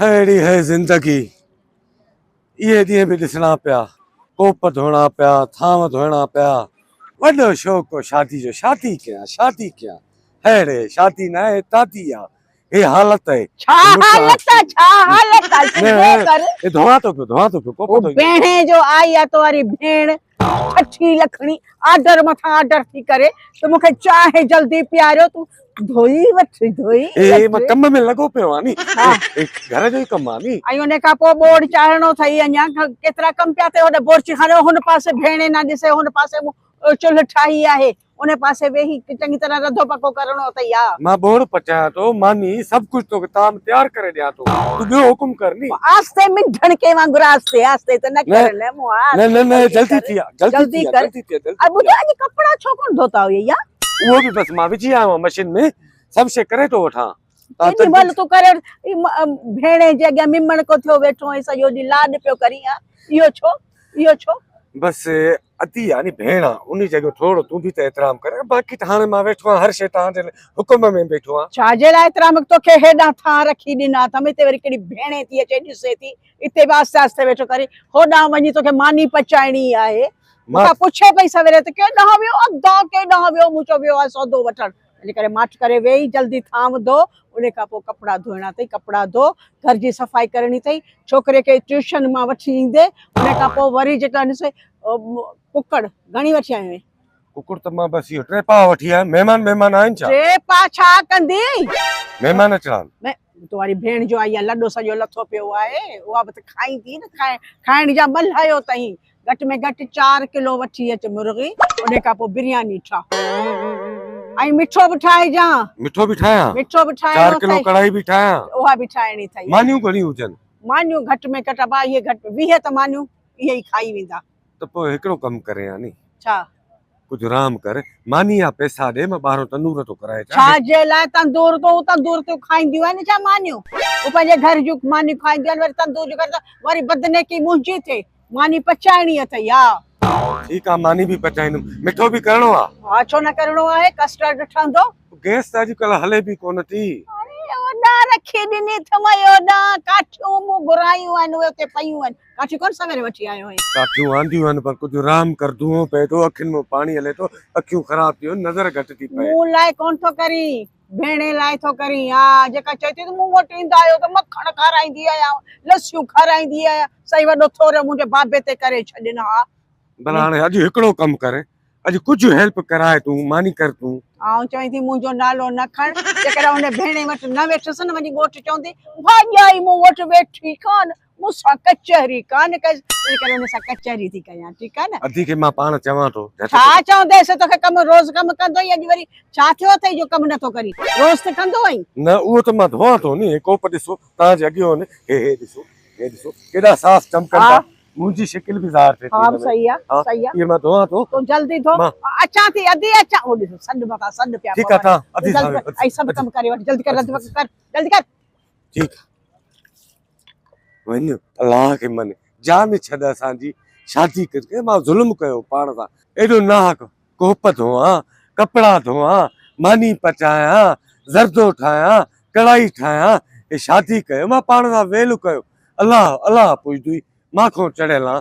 ههڙي هي زندگي، اهي ڏينهن به ڏسڻا پيا، ڪوپ ڌوئڻا پيا، ٿانو ڌوئڻا پيا، وڏو شوق هو شادي جو، شادي ڪيان، شادي ڪيان، ههڙي شادي ناهي تادي آ، هي حالت اهي. ڇا حالت آ، ڇا حالت آ، سڌو ڪر. هي ڌوئان ٿو پيو، ڌوئان ٿو پيو، ڪوپ او ڌوئي. ڀيڻي جو آئي آ تو واري ڀيڻ، ٺٺي لکڻي، آرڊر مٿان آرڊر ٿي ڪري ته مون کي چانهه جلدي پياريو، تون ڌوئي وٺ، ڌوئي اي وٺ. مان ڪم ۾ لڳو پيو آهيان ني، ها. اي گهر جو ئي ڪم آ ني. ۽ ان کان پوء ٻوڙ چاڙهڻو اٿئي اڃا، ڪيترا ڪم پيا اٿئي، هوڏي بورچي خاني هن پاسي ڀيڻي نه ڏسي، هن پاسي مون چلهه ٺاهي آهي، ان پاسي ويهي چڱي طرح رڌو پڪو ڪرڻو اٿئي ها. مان ٻوڙ پچايان ٿو، ماني سڀ ڪجهه توکي طعام تيار ڪري ڏيان ٿو، تون ٻيو حڪم ڪر ني. آهستي منڍڻ ڪنهن وانگر آهستي آهستي ته نه ڪر نه مون نه نه نه جلدي ٿي آ، جلدي ٿي آ، جلدي ٿي آ، جلدي ٻڌ اڄ ڪپڙا ڇو ڪونه ڌوتا هئي يا؟ اهو به بس مان وجهي آيو آهيان مشين ۾، سڀ شيء ڪري ٿو وٺان. ڪيڏي مهل تون ڪري وٺ، ڀيڻي جي اڳيان ممڻ ڪو ٿيو ويٺو آهين، سڄو ڏينهن لاڏ پيو ڪرين ها، اهو ڇو؟ اهو ڇو؟ بس ادي آ ني ڀيڻ آ، انهي جي اڳيان ٿورو تون به ته احترام ڪر، باقي ته هاڻي مان ويٺو آهيان هر شيء توهان جي حڪم ۾ بيٺو آهيان. ڇا جي لاء احترام، توکي هيڏانهن ٿانء رکي ڏنا اٿم، هتي وري ڪهڙي ڀيڻي ٿي اچي ڏسي ٿي، اتي به آهستي آهستي ويٺو ڪرين، هوڏانهن وڃي توکي ماني پچائڻي آهي، مون کان پڇي پئي سويري ته ڪيڏانهن ويو ادا ڪيڏانهن ويو، مون چيو ويو آهي سودو وٺڻ. ان ڪري ماٺ ڪري ويهي جلدي ٿانو ڌو، ان کان پوء ڪپڙا ڌوئڻا اٿئي ڪپڙا ڌو، گهر جي صفائي ڪرڻي اٿئي، ڇوڪري کي ٽيوشن مان وٺي ايندي، ان کان پوء وري جيڪا ڏس ڪڪڙ گهڻي وٺي آيو آهين؟ ڪڪڙ ته مان بس اهو ٽي پاء وٺي آيم، مهمان مهمان آهن ڇا؟ ٽي پاء ڇا ڪندي؟ مهمان اچڻا آهن. تو واري ڀيڻ جو آئي آهي لڏو سڄو لٿو پيو آهي، اها به ته کائيندي نه، کائڻ جا ملهه اٿئي، گهٽ ۾ گهٽ چار ڪلو وٺي اچ مرغي، ان کان پوء برياني ٺاهه ۽ مٺو به ٺاهجان. مٺو به ٺاهيان؟ مٺو به ٺاهڻو چار ڪلو ڪڙهائي به ٺاهيان؟ اها به ٺاهڻي اٿئي. مانيون گهڻيون هجن؟ مانيون گهٽ ۾ گهٽ ابا اهي گهٽ 20 ته مانيون اهي ئي کائي ويندا. ته پوء هڪڙو ڪم ڪرين ها ني. ڇا؟ ڪجهه رحم ڪر، ماني يا پئسا ڏي، مان ٻاهرون تندور ٿو ڪرائي اچان. ڇا جي لاء تندور؟ تو تندور تون کائينديون آهن ڇا مانيون؟ هو پنهنجي گهر جون مانيون کائينديون آهن، وري تندور جون ڪري ته وري بدنيڪي منهنجي ٿئي. ماني پچائڻي اٿئي ها. ٺيڪ آ ماني به پچائيندم. مٺو به ڪرڻو آ؟ ها ڇو نه ڪرڻو آهي، ڪسٽرڊ ٺهندو. گئس ته اڄڪلهه هلي به ڪونه ٿي. اڙي اوڏانهن رکي ڏني اٿمئي اوڏانهن ڪاٺيون مون گهرايون آهن اهي اتي پيون آهن. ڪاٺيون ڪونه سويري وٺي آيو آهين. ڪاٺيون آنديون آهن پر ڪجهه رحم ڪر دونهون پئي ٿو اکين مان پاڻي هلي ٿو اکيون خراب ٿي ويون نظر گهٽ ٿي پئي. مون لاء ڪونه ٿو ڪرين. ڀيڻي لاء ٿو ڪرين ها جيڪا چئي ٿي ته مون وٽ ايندا آهيو ته مکڻ کارائيندي آهيان لسيون کارائيندي آهيان سائين وڏو ٿورو منهنجي بابي تي ڪري ڇڏين ها. ڀلا هاڻي اڄ هڪڙو ڪم ڪر اڄ ڪجهه هيلپ ڪراء تون ماني ڪر تون. آئون چوين ٿي منهنجو نالو نه کڻ جيڪڏهن ان ڀيڻي وٽ نه ويٺس نه وڃي ڳوٺ چوندي ڀاڄائي مون وٽ ويٺي ڪانه مون سان ڪچهري ڪانه ڪيس، ان ڪري ان سان ڪچهري ٿي ڪيان، ٺيڪ آهي نه؟ ادي کي مان پاڻ چوان ٿو. ڇا چونديس، توکي ڪم روز ڪم ڪندو آهين، اڄ وري ڇا ٿيو اٿئي جو ڪم نٿو ڪرين، روز ته ڪندو آهين. نه اهو ته مان ڌوئان ٿو ني، هي ڪوپ ڏسو، توهان جي اڳيون آهن، هي هي ڏسو، هي ڏسو، ڪيڏا صاف چمڪن ٿا، منهنجي شڪل به ظاهر ٿئي ٿي ها به صحيح آهي، صحيح آهي. اهي مان ڌوئان ٿو. تون جلدي ڌو، اچان ٿي ادي اچان، هو ڏسو سڏ مٿان سڏ پيا پون. ٺيڪ آهي توهان ادي سان ويهو، ۽ سڀ ڪم ڪري وٺ، جلدي ڪر، رڌ پڪ ڪر، جلدي ڪر. ٺيڪ آهي. وڃ الله کي من جان ڇڏ اسان جي شادي ڪر ڪي مان ظلم ڪيو پاڻ سان ايڏو ناحق ڪوپ ڌوئان ڪپڙا ڌوئان ماني پچايان زردو ٺاهيان ڪڙائي ٺاهيان هي شادي ڪيو مان پاڻ سان ويل ڪيو الله الله پڇدوئي مان کان چڙهيل آن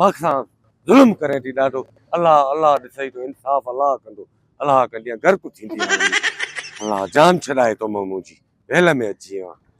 مان سان ظلم ڪرين ٿي ڏاڍو الله الله ڏسئي ٿو انصاف الله ڪندو الله ڪندي غرق ٿيندي الله جان ڇڏائي ٿو منهنجي ويل ۾ اچي ويو آن.